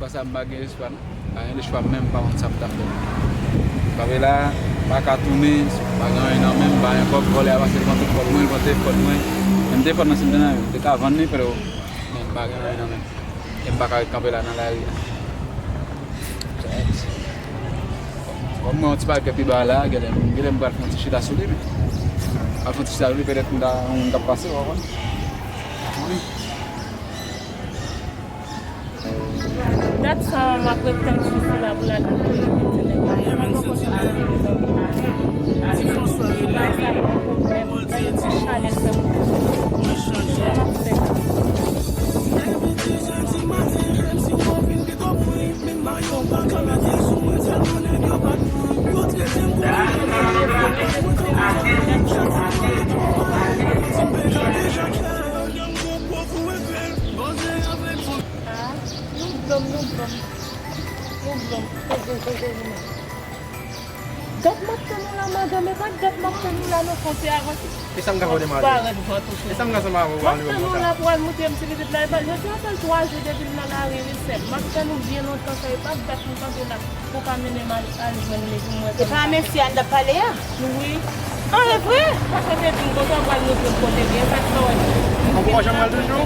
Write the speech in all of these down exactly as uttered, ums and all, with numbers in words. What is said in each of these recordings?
Sa m pa gen espwa non. Pa gen lechwa menm, m pa konn sa m t ap fè. Kanpe la, m pa ka tounen, m pa gen anyen nan men m, m pa gen kòb, vòlè a pase devan tout pòt mwen, li pran telefòn mwen. Menm telefòn nan si m te nan men m, m te ka vann li freo. Men m pa gen anyen nan men m. E m pa ka ret kanpe la nan lari a. Kòm mwen yon ti bagay pi ba la, genlè, genlè m pral fè yon ti chita sou li, men. Al fè yon ti chita sou li, petèt m ta, yon moun t ap pase, w konprann? Wi. Dat sa a, m ap ret tann sou sila pou l al vin tounen piti nèg la. Mwen poko sot nan prizon. Bagay sa pa yon pwoblèm. Gade ti chalè l fè m. Kisa m ap fè? Ah, nou blòm, nou blòm. Nou blòm. Dat m ap tann ou la, madanm, e pa dat m ap tann ou la, non, fon te avanse. E sa m ka fè w demann? Parèt vant ou sou. E sa m ka fè w? M ap tann ou la pou al montre m ti pitit la, e pa, jodi a fè l twa jou depi l nan lari, wi, sè m. M ap tann ou byen lontan, sa e pa dat m kanpe la pou w ka mennen m al, al jwenn li pou m wè. E pa mesye a n t ap pale a? Wi. An, e vre? Paske w te di m konsa w pral montre m kote l ye, sa k fè w wè. Ou poko janm wè l toujou?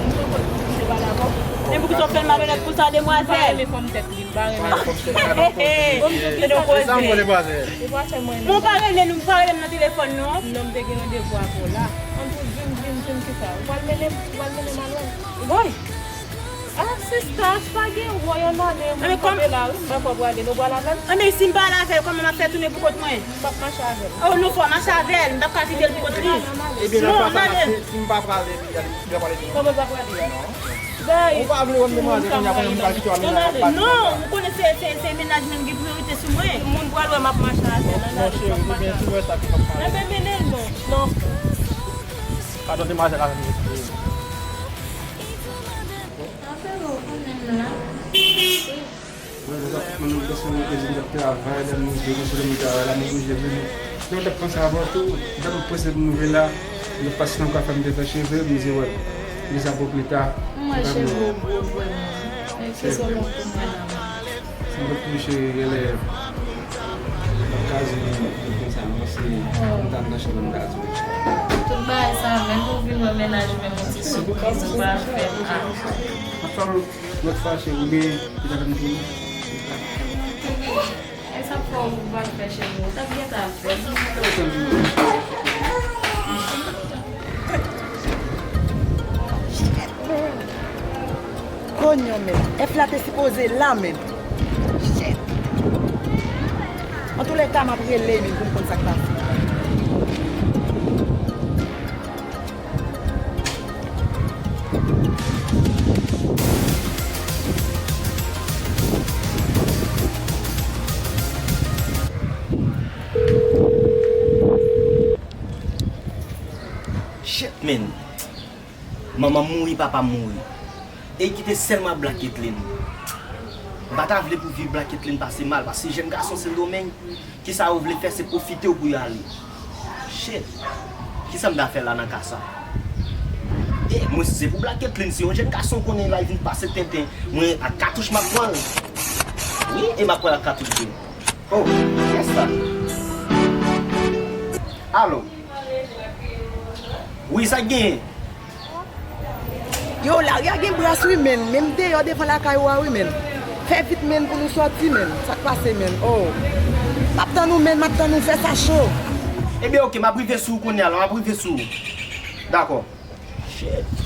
Se pa dakò. Men poukisa w fè l malonèt konsa, demwazèl? Li pa renmen fòm tèt li, li pa renmen. He, he, he. Kite w koze. Bon, pa rele nou, pa rele m nan telefòn non. Non, m te gen randevou avè w la. Ann tou, di m, di m, di m kisa. Ou pral mennen m, ou pral mennen m al wè l? Woy. Ah, sista, pa gen woy, ann ale, mwen kanpe la, wi, m pa kwè w prale, nou pral avè l? Anben, si m pa al avè l, kòman m ap fè tounen pou kont mwen? M p ap mache avè l. Oh, non, fò w mache avè l, m p ap ka kite l pou kont li. Ebyen, nan ka sa, si, si m pa prale, li, li, li ap prale tou. Kòman l pa prale a? Non. Ou pa vle wè m demwazèl kounye a, kounye a m pral kite w al nan kay papa. Non, ou konnen se, se, se mennaj mwen ki priyorite sou mwen. Moun pral wè m ap mache avè l, ann ale, m p ap mache avè l. Ebyen, mennen l non. Non. Padon, demwazèl la vin. Anfen, ou konnen m la. Mwen, mwen, mwen, mwen, mwen, mwen, mwen travay, lè m rive, mwen sot nan travay la, mwen oblije vini. Lè w t ap panse avan tou, lè m prese pou m rive la, lè w pase nan kwa fè m te fè cheve, m di, wè, m di sa pou pita. Mwen, cheve w gwo vrèman. Men ki sou lòt pou mwen la. Se m t ap touche, genlè, m ap ka di, konsa, mwen se, m t ap nan chanm nan, m ka di. Tout bagay sa, menm pou vin wè mennaj ou, menm yon ti sipriz ou pa fè. Ah. Lòt fwa, cheri, oubyen li ta fè m tounen. E sa k fè w pa t fè cheri, ou t ap gentan fè. Konyon menm, F la te sipoze la menm. Shit. Antoulèka, m ap rele li pou m konn sa k pase. Shit, man. Manman m mouri, papa m mouri. E kite sèlman Black Kathleen. M pa ta vle pou vi Black Kathleen pase mal, paske jèn gason Sendomeng, kisa yo vle fè, se pwofite w pou yo ale. Shit. Kisa m ta fè la nan ka sa? E, mwen, si se pou Black Kathleen, si yon jèn gason konnen la, li vin pase tenten, mwen, ak katouch m ap pran l. Wi, e m ap pran l ak katouch tou. Oh, kiyès sa? Alo? Wi, sa k genyen? Yo, lari a gen bras wi, men, menm deyò devan lakay ou a wi, men. Fè vit, men, pou nou sòti, men. Sa k pase, men? Oh. M ap tann ou, men, m ap tann ou, fè sa cho. Ebyen, oke, m ap rive sou ou kounye a la, m ap rive sou ou. Dakò. Shit.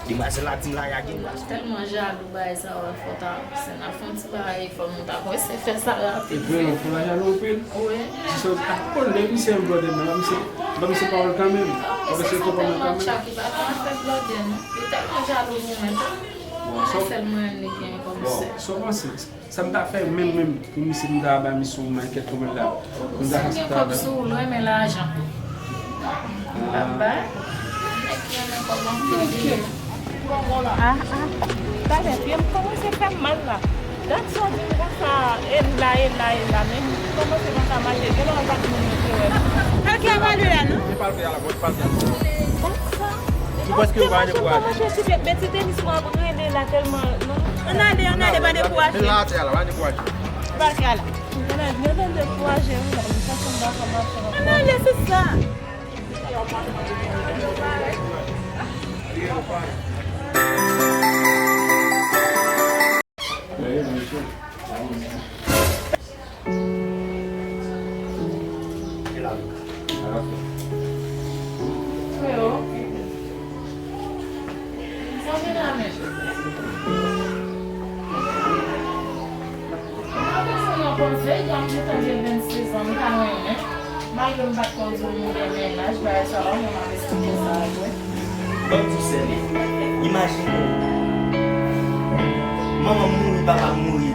Demwazèl la di m lari a gen bras. Tèlman jalou bagay sa yo fè w ta, se n ap fè yon ti bagay, fò nou ta prese fè sa rapid. E vrèman, fò la jalou anpil. Wi. Ti sòt ak pwòl de misye an blòdè, men misye, ba misye pawòl kanmenm. Ba misye pawòl kanmenm. Li pa ka fè blòdè non. Li tèlman jalou pou mwen tou. Bon, se sèl mwen li gen kòm sè. Bon, sa w panse? Sa m ta fè menm, menm, pou misye, m ta ba misye yon makèt konbyen la. M ta fè sa travay. Si w gen kòb sou ou, l renmen lajan. L ap bay. Nèg ki renmen kòb anpil li ye. Ah, ah. Talè, pye m kòmanse fè m mal la. Dat sa w di m konsa, e la, e la, e la, men m kòmanse pa ka mache. Genlè w al bat moun yo te wè m. Al ki avale la, non? Li pral fè a la, bon, li pral fè a. Dat sa. Li prèske pa dekouraje. Mache sou pye, men ti tenis mwen ap rele la tèlman, non. Ann ale, ann ale, pa dekouraje. Men la atè a la, pa dekouraje. Pa atè a la. Mennaj mwen, dekouraje wi la, li pa konn pa kòman fè. Ann ale, se sa. Freo, sa vin la menm. Mwen panse nan konsèy, jan m gentan gen vennsez an, m ta renmen. Malgre m pa t konn di w m gen mennaj, bagay sa yo, mwen m ap esplike sa avè w. Ban m di w sè li. Imajine w. Manman m mouri, papa m mouri.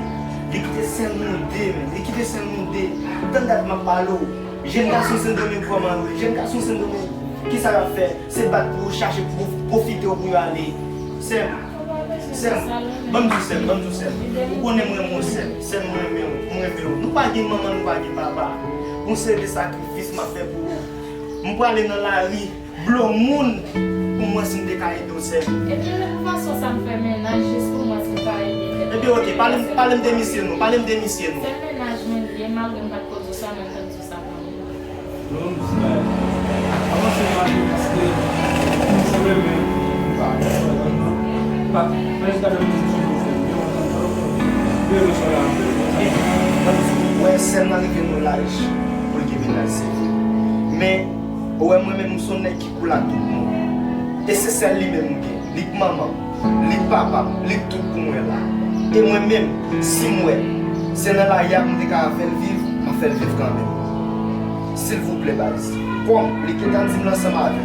Li kite sèl nou de, men. Li kite sèl nou de. Tann dat m ap pale w. Jèn gason Sendomeng kòman yo ye? Jèn gason Sendomeng, kisa y ap fè? Se bat pou yo chache pou pwofite w pou yo ale. Sè m, sè m, ban m di w sè m, ban m di w sè m. Ou konnen m renmen w sè m, sè m, mwen renmen w, mwen renmen w. Nou pa gen manman, nou pa gen papa. Yon seri de sakrifis m ap fè pou ou. M prale nan lari, blow moun, pou m wè si m te ka ede w sè m. Ebyen, men pou fason sa m fè mennaj jis pou m wè si m ka ede tèt mwen. Ebyen, oke, pale m, pale m de misye non, pale m de misye non. Se mennaj mwen li ye, malgre m pa t koz ou sa, men m t ap di w sa kanmenm. Non, m di bagay. Avanse m ale paske m sanble men m pa gen pwoblèm nan. Pa, men jis gade yon ti sou mwen fè m gen yon tantan. Bebe sou la. Wè, sè m nan rive nan laj pou l gen mennaj, se vre. Men, ou wè mwen menm, m se yon nèg ki koul ak tout moun. E se sèl li menm m gen. Li k manman m, li k papa m, li k tout pou mwen la. E mwen menm, si m wè se nan lari a m te ka fè l viv, m ap fè l viv kanmenm. Silvouplè, baz. Kòm li gentan di m l ansanm avè w,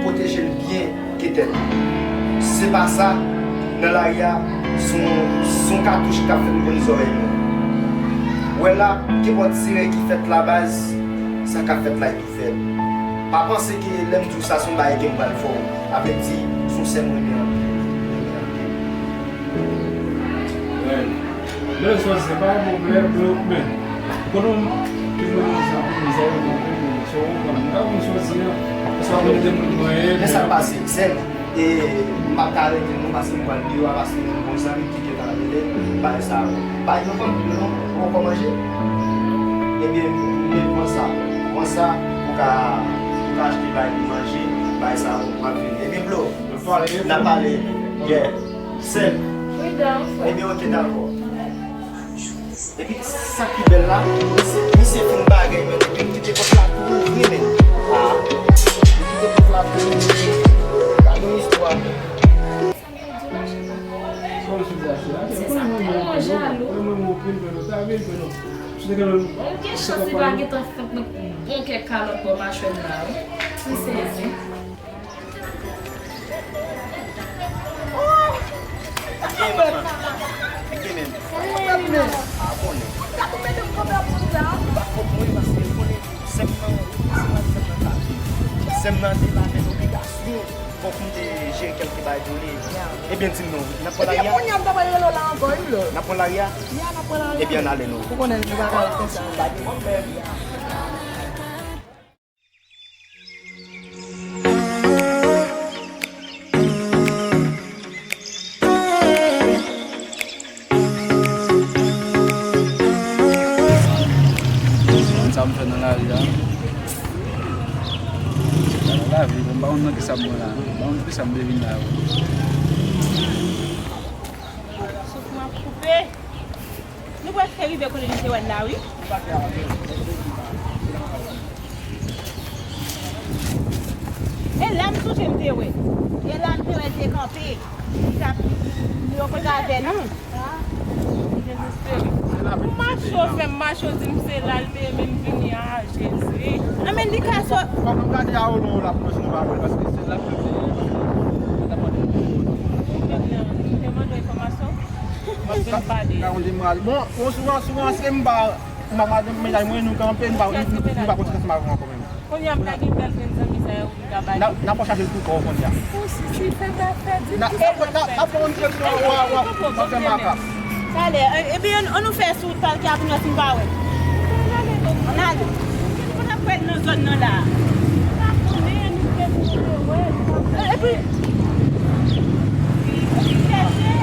pwoteje l byen ke tèt ou. Si se pa sa, nan lari a, se yon, se yon katouch k ap fè m konn zòrèy mwen. Wè la, kenpòt tirè ki fèt la, baz, sa k ap fèt la, fè. Pa panse ke lè m di w sa se yon bagay ke m pral fè w. Sa vle di, se yon sè m renmen anpil. Renmen anpil. Lè w chwazi, se pa yon pwoblèm, men kote w te mwen anpil mizè, anpil mizè, anpil mizè, m ka konn chwazi an. Paske w ap mete moun mwen ye. Men sa k pase, sè m, e m p ap ka rete non, paske m pral deyò a, paske m gen yon bon zanmi ki gentan rele m, bagay sa yo. Bagay yo konn pil non, ou poko manje? Ebyen, men pran sa, pran sa, ou ka, ou ka achte bagay pou manje, bagay sa yo, m ap vini. Ebyen, bro, n a pale, yeah, sè m. Ebyen, oke, dakò. Epi sa ki bèl la, misye, misye fin bagay, men epi li kite pòt la tou ouvri, men. Ah, li kite pòt la tou ouvri. Gade yon istwa. Se sa, tèlman jalou. Bon, gen chans li pa gentan fè bon kè kalòt bò machwè m la, wi. M sezi. Gen menm. Gen menm. A konnen. Gad ou mete m kanpe ap pran sa. Li pa fòt mwen paske l konnen sè m nan, se pa sè m nan ka viv. Sè m nan te ba fè l obligasyon. Fòk m te jere kèlke bagay pou li. Ebyen, di m non, n ap pran lari a? Ebyen, kounye a m ta pral rele w la ankò, wi, bro. N ap pran lari a? Ya, n ap pran lari a. Ebyen, ann ale non. Ou konnen, nou pa ka ret konsa. Pa gen pwoblèm. Sa m fè nan lari a. Lavi, bon, m pa konn nan kisa m pran la. M pa konn kisa m te vin la, wi. Souf mwen ap koupe. Nou prèske rive kote nou te wè l la, wi. E la m sonje m te wè. E la m te wè l te kanpe. Li t ap, li yon kote avè nou. M mache w fè m mache w di m se la l te ye men m vini a, Jezi. Anben li ka sot. Fòk nou gade a ou non la pou nou si nou pa wè l paske se la l te ye. Ou te mande w enfòmasyon? Mwen vin pale. Bon, bon, souvan, souvan se m pa, m pa, mennaj mwen nou kanpe, nou pa, nou pa kontinye ansanm avè w ankò menm. Kounye a m ta gen bèl grenn zanmi sa yo pou m ta bay li. N ap chache l pou kò w kounye a. Ou si, si fè ta fè di. N ap, n ap, n ap, n ap pran yon direksyon w a, w a, w a fè makak. Talè, e, epi ann, ann nou fè sou tal ki ap vin wè si m pa wè. Ann ale. Ou gen konn ap wè l nan zòn nan la. E, epi, ou ki chèche.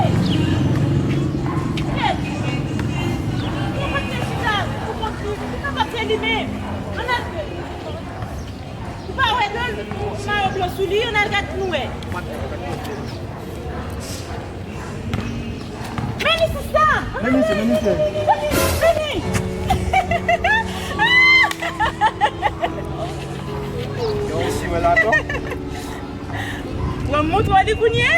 Sou li, ann al gad pou n wè. Men li, sista! Men misye, men misye. Men li, men li. Yo, si wè la, to. Mwen montre li kounye a.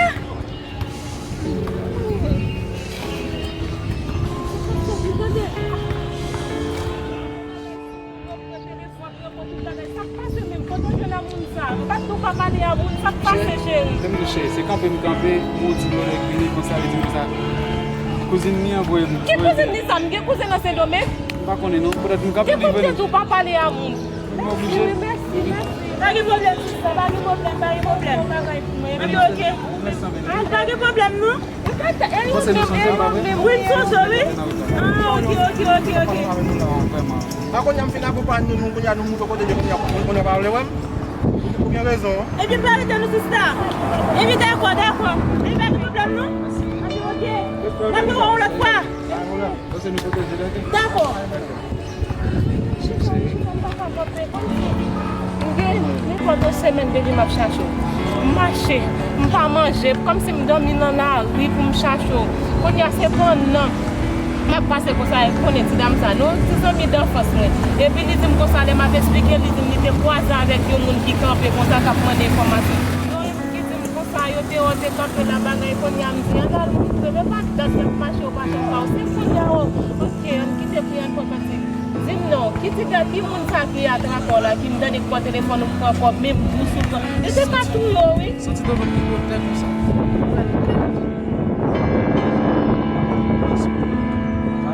Yo pran telefòn, yo pran tout bagay. Sa k pase menm? Kote w jwenn a moun sa? M pa t ou pa pale a moun. Sa k pase, cheri? Tande, cheri, se kanpe m kanpe, m wè yon ti dòlè ki vini konsa, li di m konsa. Kouzin li an voye m. Ki kouzin li sa? M gen kouzen nan Sendomeng? M pa konnen non. Poutèt m kanpe, li vini. Ki kote ou pa pale a moun? M oblije. Mèsi, mèsi, mèsi. Pa gen pwoblèm, sista, pa gen pwoblèm, pa gen pwoblèm. Epi, oke. Ah, pa gen pwoblèm, non. Wi, m sonje, wi. Ah, oke, oke, oke, oke. A kounye a m fin akonpanye nou, nou kounye a nou moute kote yo, kounye a, kounye a pa vle wè m. Ou gen rezon. Epi m pa rete nou sista. Epi dakò, dakò. Epi pa gen pwoblèm non. Epi oke. N ap wè w lòt fwa. Dakò. M gen nenpòt yon semèn depi m ap chache w. M mache, m pa manje, kòmsi m dòmi nan lari pou m chache w. Kounye a se pandan m ap pase konsa, e konnen ti dam sa, non, ti zanmi danfans mwen. Epi li di m konsa, lè m ap esplike l, li di m li te kwaze avèk yon moun ki kanpe konsa, k ap mande enfòmasyon. Yon moun ki di m konsa, yo te, yo te kanpe la bagay, kounye a m di, ann al montre, men pa dat y ap mache, yo pa fè sa, se kounye a, o, oke, ann kite pri, ann pran kantik. Di m non, ki ti gad, ki moun sa ki atrapè w la, ki m tande k pran telefòn ou pran kòb, menm bous ou pran. Li te ka touye w, wi. Santi telefòn ki pran tèt ou sa.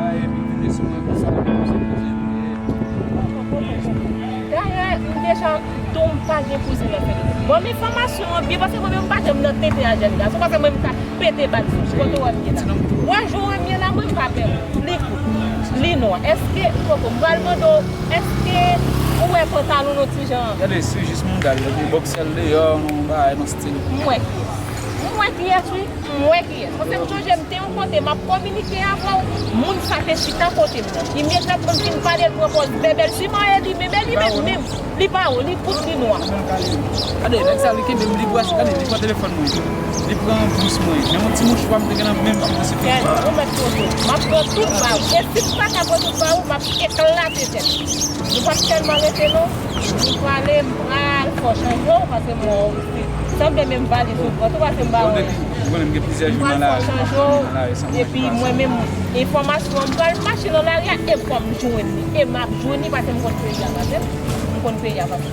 Ay, epi vin sou mwen konsa, epi konsa, konsa, epi Dayè, m deja di w m pa gen kouzin nan Sendomeng. Ban m enfòmasyon an byen, paske mwen menm m pa janm nan tenten a jèn gason, paske mwen m ka pete bal sou kote w wè m ye la. Wè jan w wè m ye la, mwen m pa pè w. Li kout, li nwa. Èske, poko, m pral mande w, èske ou wè pantalon nou ti jan? Gade, se jis mouda l, epi bòksè l deyò, yon bagay nan stil. M wè kiyès. M wè kiyès, wi. M wè kiyès. Paske m chonje m te yon kote, m ap kominike avè w. Moun sa te chita kote m nan. Imedyatman m fin pale, l pran pòz bèbè l siman e li menm, e li menm menm. Li pa wo, li kout, li nwa. Gade, nèg sa, li kenbe m, li brase, gade, li pran telefòn mwen. Li pran bous mwen. Menm yon ti mouchwa m te gen nan men m, m ap pran se. Gad, ou mèt kote. M ap pran tout ba ou. E si m pa ka pran tout ba ou, m ap eklate tèt. Nou p ap tèlman rete non. Nou prale, m pral fè w chanje w, paske m wè w se sanble menm valiz ou pran tou, paske m pa wè. Ou konnen m gen plizyè jou nan lari. M pral fè w chanje w, epi mwen menm, enfòmasyon an, m pral mache nan lari a, e fò m jwenn li. E m ap jwenn li, paske m konn peyi a pase. M konn peyi a pase.